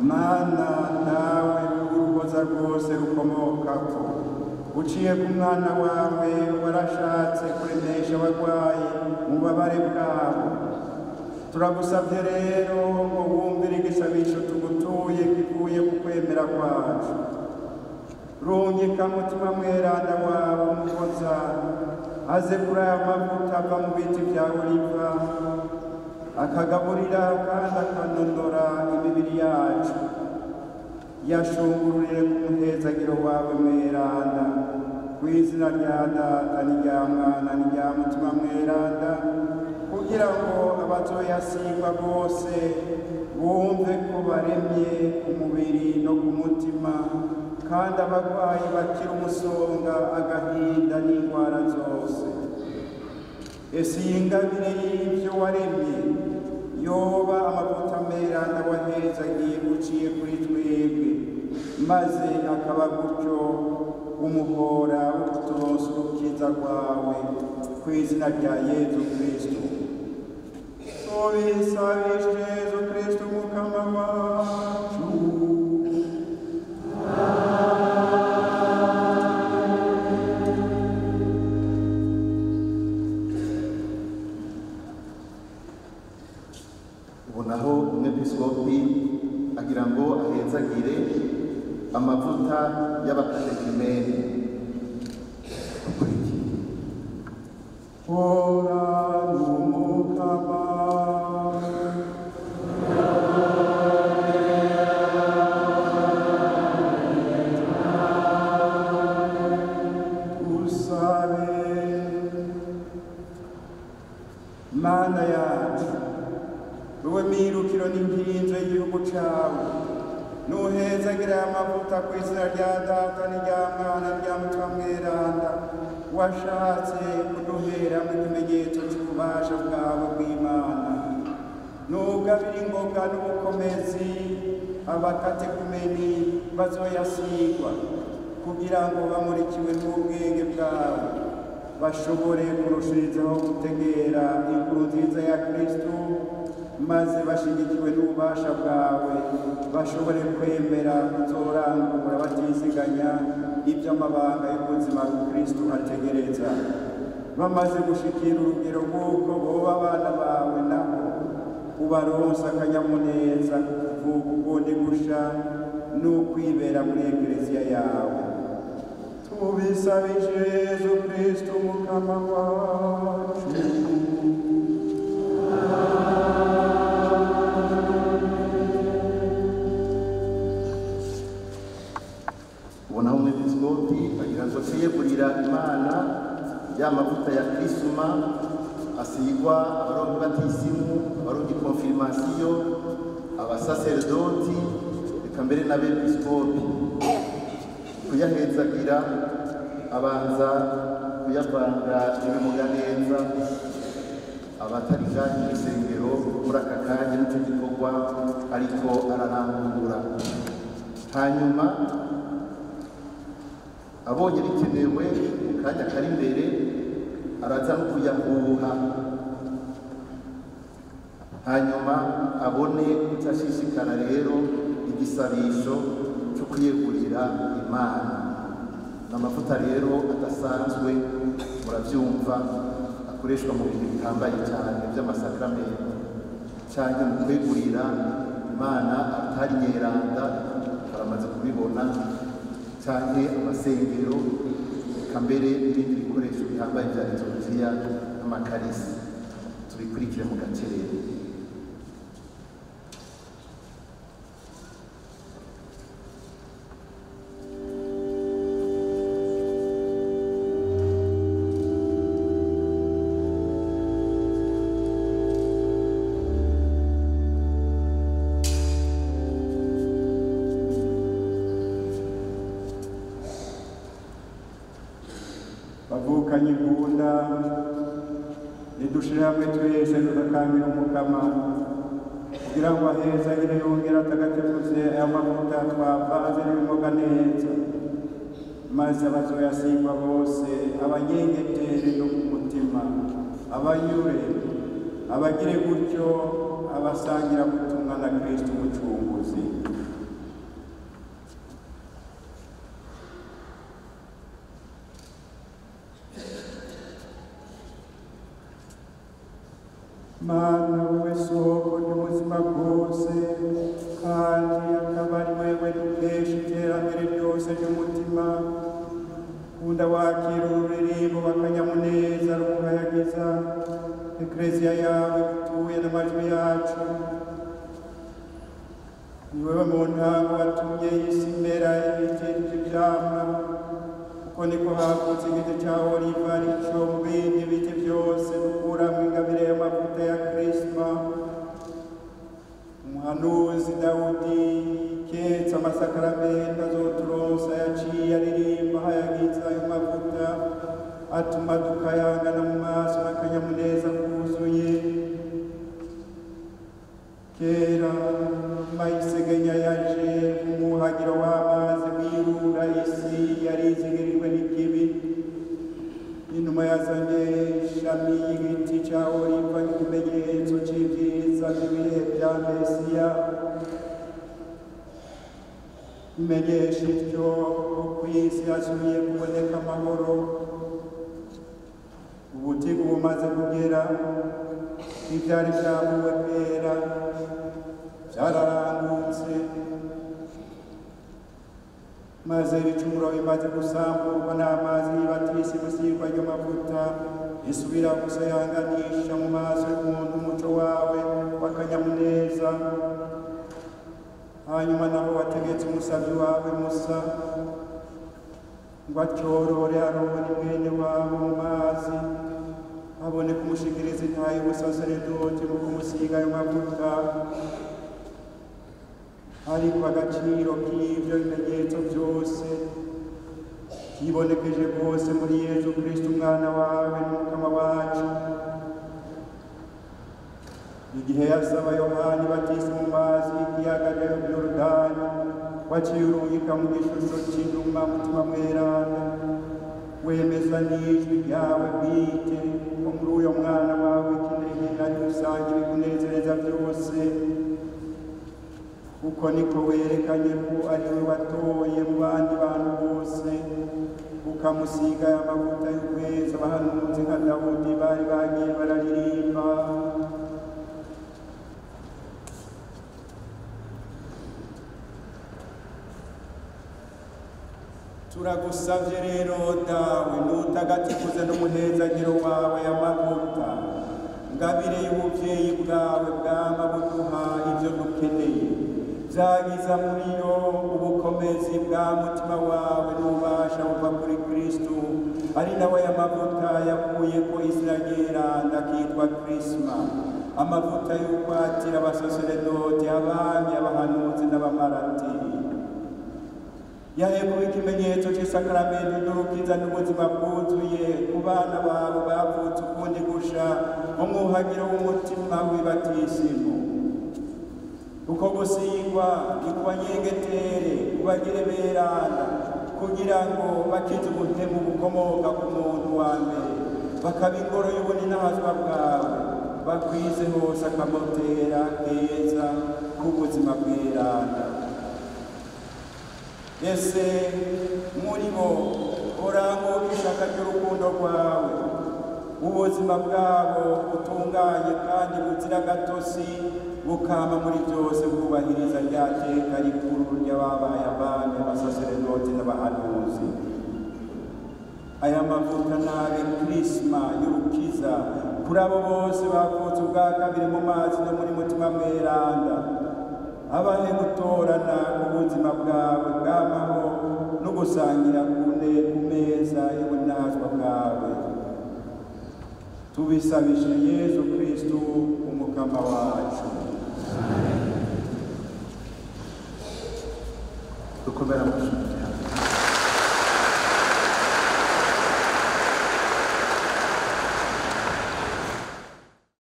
Mana nawe uruhoza rwose rukomokako, uciye ku mwana wawe warashatse kuremesha abagwayi mu bubabare bwabo. Turagusabye rero ngo wumvire igisabisho tugutuye kivuye ku kwemera kwacu. Rungika Mutima Mweranda wawe Umuhoza aze kuri aya mavuta ava mu biti vya oliva, akagaburira kandi akanonora imibiri yacu. Yashungururire ku muhezagiro wawe mweranda, ku izina rya Data n'irya Mwana n'irya Mutima Mweranda, kugira ngo abazoyasigwa bose bumve ko baremye ku mubiri no ku mutima, kandi abagwayi bakira umusonga, agahinda n'indwara zose. Ese iyi ngabire y'ivyo waremye yoba amavuta meranda wahezagiye uciye kuri twebwe, maze akaba gutyo umuhora wo kuturonsa urukiza rwawe, ku izina rya Yezu Kristo. Tubisabishe Yezu Kristo Mukama wacu. Ubu naho umwepiskopi agira ngo ahezagire amavuta y'abakatekumeni. Hora n'Umukama. Usabe Mana yacu, wowe mirukiro n'inkinzo y'igihugu cawe, nuhezagira aya mavuta ku izina rya Data n'irya Mwana n'irya Mutima Mweranda, washatse kuduheramo ikimenyetso c'ububasha bwawe bw'Imana. Nugabire ingoga n'ubukomezi abakatekumeni bazoyasigwa, kugira ngo bamurikiwe n'ubwenge bwawe bashobore kurushirizaho gutegera inkuru nziza ya Kristo, maze bashigikiwe n'ububasha bwawe bashobore kwemera kuzorangura batiziganya iby'amabanga y'ubuzima Kristo ategereza. Bamaze gushikira urugero rw'uko boba abana bawe, naho ubaronsa akanyamuneza kuvuka ukundi gusha n'ukwibera muri Ekleziya yawe. Tubisabije Yezu Kristo Mukama wacu. Ubu naho umwepiskopi agira ngo yegurira Imana ya mavuta ya Krisuma asigwa abaronka batisimu, abaronka konfirmasiyo, abasaserdoti, eka mbere n'abepiskopi. Kuyahezagira abanza kuyavanga n'ibimuga neza. Abatari ngaha mu rusengero muri aka kanya nicyo gikorwa ariko ararangura. Hanyuma abonye bikenewe mu kanya kari imbere araza no kuyahuha, hanyuma abone kucashishikara rero igisabisho cyo kwiyegurira Imana. N'amavuta rero adasanzwe, muravyumva, akoreshwa mu bintu bihambaye cyane by'amasakramentu canke mu kwegurira Imana atari nyeranda, baramaze kubibona, canke amasengero, eka mbere n'ibindi bikoresho bihambaye bya liturujia n'amakarisi. Tubikurikire mu gacerere. Bavukanye imbunda, nidushire hamwe twese tugakamira Umukama, kugira ngo ahezagire yongere atagatifuze aya mavuta twavanze n'ibimuga neza, maze abazoyasigwa bose abanyengetere no ku mutima, abanyure, abagire gutyo abasangira gutumwa na Kristo Umucunguzi. Mana wewe soko ry'ubuzima bwose, kandi akaba ari wewe dukesha iterambere ryose ry'umutima, kunda wakira ururirimbo rw'akanyamuneza ruhayagiza Ekleziya yawe gutuye n'amajwi yacu. Ni wewe mu ntango watumye isi imera ibiti by'ivyamwa, kuko niko havutse igiti ca oliva arico mu bindi biti byose dukuramwo ingabire y'amavuta ya Krisma. Umuhanuzi Dawudi ketse amasakaramento azoturonsa yaciye aririmba hayagiza ayo mavuta, atuma dukayangana mu maso n'akanyamuneza kuzuye. Kera mayisegenya yaje umuhagiro w'amazi wirura isi yari izigirijwe n'ikibi. Inuma yazanye ishami y'igiti ca oliva nk'ikimenyetso c'ivyiza by'ibihe bya Mesiya, imenyesha ityo ko kw'isi hasubiye kuboneka amahoro. Ubutigu bumaze kugera, ivyari vyabuwe kera vyararangutse, maze ibicumuro bimaze gusamburwa n'amazi y'ibatisi gusigwa ayo mavuta, isubira gusayanganisha mu maso y'umuntu umuco wawe w'akanyamuneza. Hanyuma naho wategetse umusavyi wawe Musa ngo acyorore Aroni mwene wabo mu mazi, abone kumushikiriza intahe y'ubusaseredoti mu kumusiga ayo mavuta. Ariko agaciro k'ivyo bimenyetso vyose kibonekeje rwose muri Yezu Kristo umwana wawe n'Umukama wacu. Igihe yasaba Yohani Batista mu mazi y'ikiyaga ca Yorodani, waciye urungika mu gishusho c'inuma Mutima Mweranda, wemeza n'ijwi ryawe bwite ko muri uyo mwana wawe w'ikinege ari rusange ibikunezereza vyose. Uko niko werekanye ko ari we watoye mu bandi bantu bose, ukamusiga amavuta y'ukwezi abahanuzi nka Dawudi bari bagiye bararirimba. Turagusavye rero Dawe, n'utagatifuze n'umuhezagiro wawe amavuta, ngabire y'ubuvyeyi bwawe bwama buduha ivyo dukeneye, vyagiza muri yo ubukomezi bwa mutima wawe n'ububasha buva kuri Kristu, ari nawe amavuta yakuyeko izina ryeranda akitwa Krisma, amavuta y'ukwatira abasaseredoti, abami, abahanuzi n'abamaratiri. Yahe kuba ikimenyetso c'isakaramento ry'urukiza n'ubuzima bwuzuye ku bana bawe bavutse ukundi gusha umwuhagiro w'umutima w'ibatisimu. Uko gusigwa ni kubanyengetere, kubagire beranda, kugira ngo bakize ubuhemu bukomoka ku muntu wa mbere, bakaba ingoro y'ubuninahazwa bwawe, bakwize hose akamotera keza k'ubuzima bweranda. Ese muri bo uranguka ishaka ry'urukundo rwawe, ubuzima bwabo butunganye kandi buzira gatosi, bukama muri byose bwubahiriza rya teka rikuru ry'ababaye abami, abasaseredoti n'abahanuzi. Aya mavuta nabe Krisma y'urukiza kuri abo bose bavutse ubwa kabiri mu mazi no muri Mutima Mweranda, abahe gutorana ubuzima bwawe bw'amahoro no gusangira ku meza y'ubunazwa bwawe. Tubisabishe Yezu Kristu umukama wacu. Dukomere amashyi.